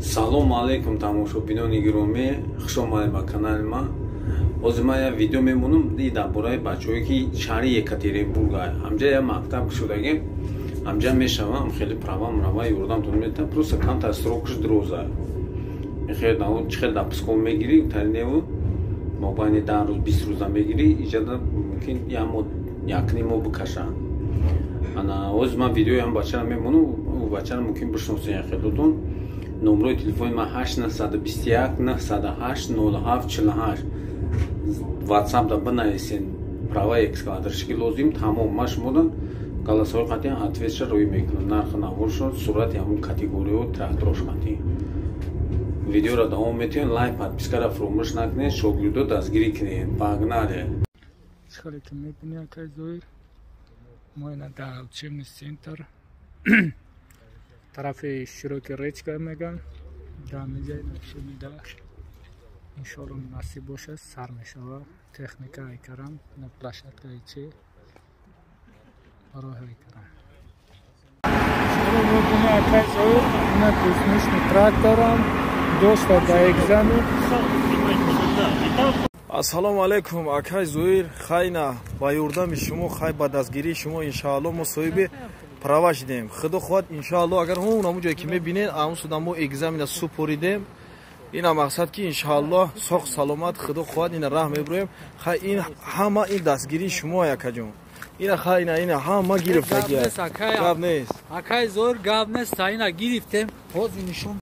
Салому алейкум, тамошобинони гиромӣ, хуш омадед ба канали ман. Ҳозир ман як видео мемонам дар бораи бачаҳое, ки шаҳри Екатеринбург ҳамҷа як мактаб кушодагем, ҳамҷа мешавам, хеле права мрава ёрдамтон метам, просто камтар срок ш дуроза. Чӣ хел допуском мегирӣ, тариневу мобайни 10 рӯз, 20 рӯза мегирӣ, иҷада мумкин як моҳ, якним моҳ бикашанд. Ана ҳозир ман видеои ҳам бачаро мемонам, бачаро мумкин бишносен яхелотон. Номрои телефони ман 8 921 908 07 48. Ватсап да бинависен: «Права экскаваторщики лозим», тамом. Ман шумода голосовой қатъиян ответ ша рӯй мекунам, нархи наворшо, сурати ҳамун категорио, тракторош қатъи. Видеоро давом метиҳем, лайк, подписка ра фуромӯш накунед, шогирдо дастгирӣ кунед. Погнали! Хеле ки мебинӣ, акай Зоир, мо ина дар учебный центр тарафи Широкий речка меган, дар миҷаи учебный да. Иншоалло, насиб бошад, сар мешава. Техника айкарам на площадка чи барои айкарам. Мебинӣ, акай Зоир, ина гусеничный тракторам доста да экзамен. Ассалому алайкум, акай Зоир. Хайна ба ёрдами шумо, хай ба дастгирии шумо, иншаалло, мо соҳиби права шидем. Худо хоҳад, иншаалло, агар ҳун ҳамун ҷое ки мебинед, ҳамун суда мо экзамен а супоридем. Ина мақсад ки, иншаалло, соғ саломат, худо хоҳад, ина раҳ мебироем. Хай, ин ҳама ин дастгирии шумо, акаҷон. Ина хай, ина ҳама гирифтагия, гап нест. Акай Зоир, гап нест, ина гирифтем, ҳозир нишон.